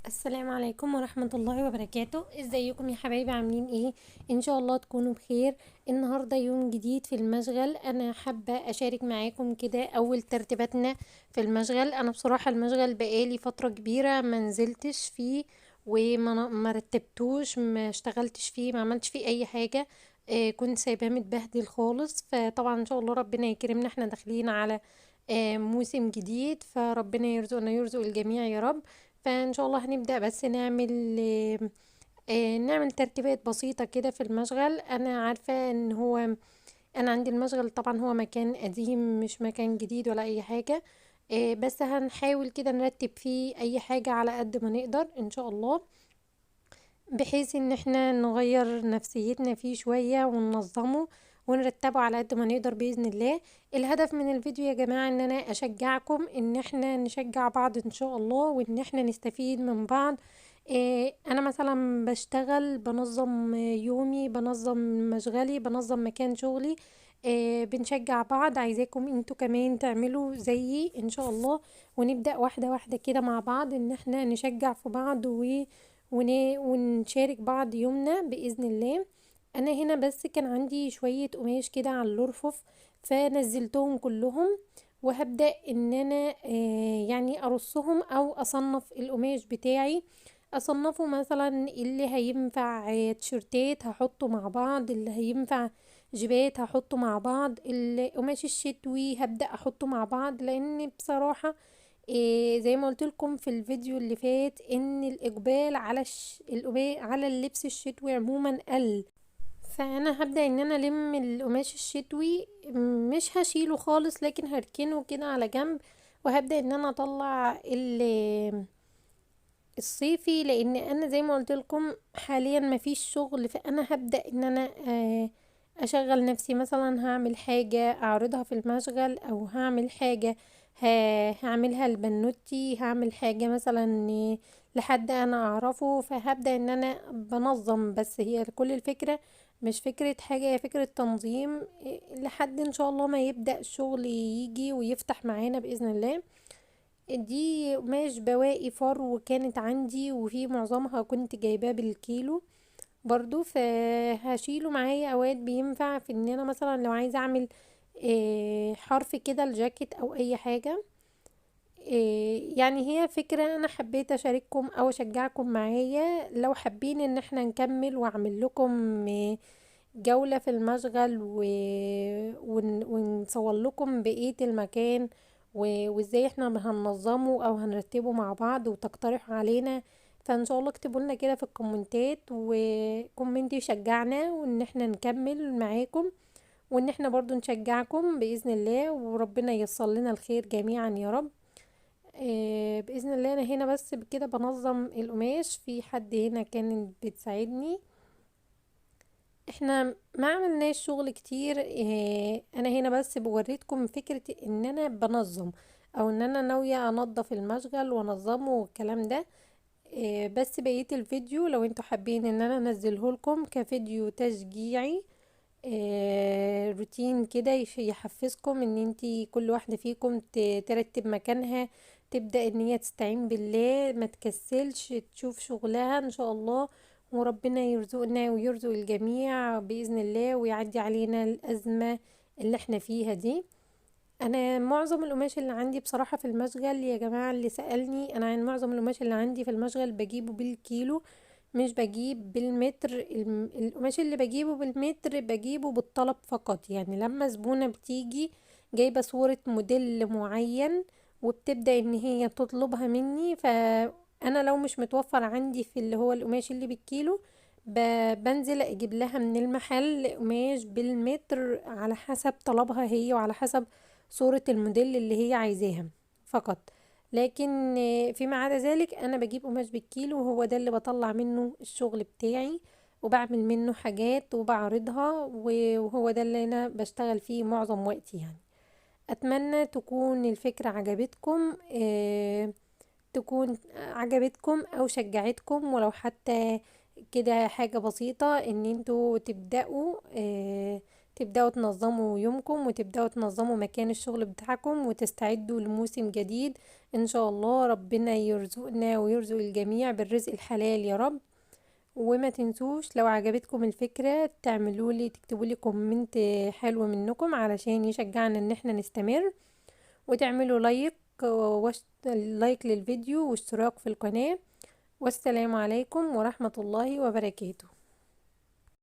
السلام عليكم ورحمة الله وبركاته. ازيكم يا حبايبي؟ عاملين ايه؟ ان شاء الله تكونوا بخير. النهاردة يوم جديد في المشغل، انا حابة اشارك معاكم كده اول ترتيباتنا في المشغل. انا بصراحة المشغل بقالي فترة كبيرة ما نزلتش فيه وما رتبتوش، ما اشتغلتش فيه، ما عملتش فيه اي حاجة، كنت سايباه متبهدل خالص. فطبعا ان شاء الله ربنا يكرمنا، احنا داخلين على موسم جديد، فربنا يرزقنا يرزق الجميع يا رب. فان شاء الله هنبدأ بس نعمل ترتيبات بسيطة كده في المشغل. انا عارفة ان هو انا عندي المشغل طبعا هو مكان قديم مش مكان جديد ولا اي حاجة، بس هنحاول كده نرتب فيه اي حاجة على قد ما نقدر ان شاء الله، بحيث ان احنا نغير نفسيتنا فيه شوية وننظمه ونرتبه على قد ما نقدر بإذن الله. الهدف من الفيديو يا جماعة ان انا اشجعكم ان احنا نشجع بعض ان شاء الله، وان احنا نستفيد من بعض. انا مثلا بشتغل، بنظم يومي، بنظم مشغلي، بنظم مكان شغلي، بنشجع بعض. عايزاكم انتوا كمان تعملوا زيي ان شاء الله، ونبدأ واحدة واحدة كده مع بعض ان احنا نشجع في بعض ونشارك بعض يومنا بإذن الله. انا هنا بس كان عندي شوية قماش كده على الارفف، فنزلتهم كلهم، وهبدأ ان انا ارصهم او اصنف القماش بتاعي. اصنفه مثلا اللي هينفع، تيشرتات هحطه مع بعض، اللي هينفع جيبات هحطه مع بعض، القماش الشتوي هبدأ احطه مع بعض، لان بصراحة زي ما قلت لكم في الفيديو اللي فات ان الاقبال على اللبس الشتوي عموما قل. فانا هبدأ ان انا الم القماش الشتوي، مش هشيله خالص لكن هركنه كده على جنب، وهبدأ ان انا اطلع الصيفي، لان انا زي ما قلت لكم حاليا مفيش شغل. فانا هبدأ ان انا اشغل نفسي، مثلا هعمل حاجة اعرضها في المشغل، او هعمل حاجة هعملها لبنوتي، هعمل حاجة مثلا لحد انا اعرفه. فهبدأ ان انا بنظم، بس هي كل الفكرة مش فكرة حاجة، هي فكرة تنظيم لحد ان شاء الله ما يبدأ الشغل يجي ويفتح معانا بإذن الله. دي قماش بواقي فرو كانت عندي، وفي معظمها كنت جايباه بالكيلو برضو، فهشيله معايا. اوقات بينفع في ان انا مثلا لو عايزه اعمل حرف كده الجاكيت او اي حاجه. هي فكره انا حبيت اشارككم او اشجعكم معايا. لو حابين ان احنا نكمل واعمل لكم، جوله في المشغل ونصور لكم بقيه المكان وازاي احنا هننظمه او هنرتبه مع بعض، وتقترحوا علينا، فان شاء الله اكتبوا لنا كده في الكومنتات، و comment يشجعنا وان احنا نكمل معاكم، وان احنا برضو نشجعكم باذن الله، وربنا ييسر لنا الخير جميعا يا رب. باذن الله. انا هنا بس كده بنظم القماش، في حد هنا كانت بتساعدني. احنا ما عملناش شغل كتير، انا هنا بس بوريتكم فكرة ان انا بنظم، او ان انا ناوية انظف المشغل وانظمه والكلام ده. بس بقية الفيديو لو انتوا حابين ان انا انزله لكم كفيديو تشجيعي، روتين كده يحفزكم ان انتي كل واحدة فيكم ترتب مكانها، تبدأ ان هي تستعين بالله، ما تكسلش، تشوف شغلها ان شاء الله، وربنا يرزقنا ويرزق الجميع بإذن الله، ويعدي علينا الأزمة اللي احنا فيها دي. انا معظم القماش اللي عندي بصراحة في المشغل يا جماعة، اللي سألني انا عن معظم القماش اللي عندي في المشغل بجيبه بالكيلو، مش بجيب بالمتر. القماش اللي بجيبه بالمتر بجيبه بالطلب فقط، لما زبونة بتيجي جايبة صورة موديل معين وبتبدأ ان هي تطلبها مني، فانا لو مش متوفر عندي في اللي هو القماش اللي بالكيلو بنزل اجيب لها من المحل قماش بالمتر على حسب طلبها هي وعلى حسب صورة الموديل اللي هي عايزاها فقط. لكن فيما عدا ذلك انا بجيب قماش بالكيلو، وهو ده اللي بطلع منه الشغل بتاعي وبعمل منه حاجات وبعرضها، وهو ده اللي انا بشتغل فيه معظم وقتي. اتمنى تكون الفكرة عجبتكم، تكون عجبتكم او شجعتكم، ولو حتى كده حاجة بسيطة ان انتوا تبدأوا، تبدأوا تنظموا يومكم وتبدأوا تنظموا مكان الشغل بتاعكم وتستعدوا لموسم جديد ان شاء الله. ربنا يرزقنا ويرزق الجميع بالرزق الحلال يا رب. وما تنسوش لو عجبتكم الفكرة تكتبوا لي comment حلو منكم علشان يشجعنا ان احنا نستمر، وتعملوا like للفيديو واشتراك في القناة. والسلام عليكم ورحمة الله وبركاته.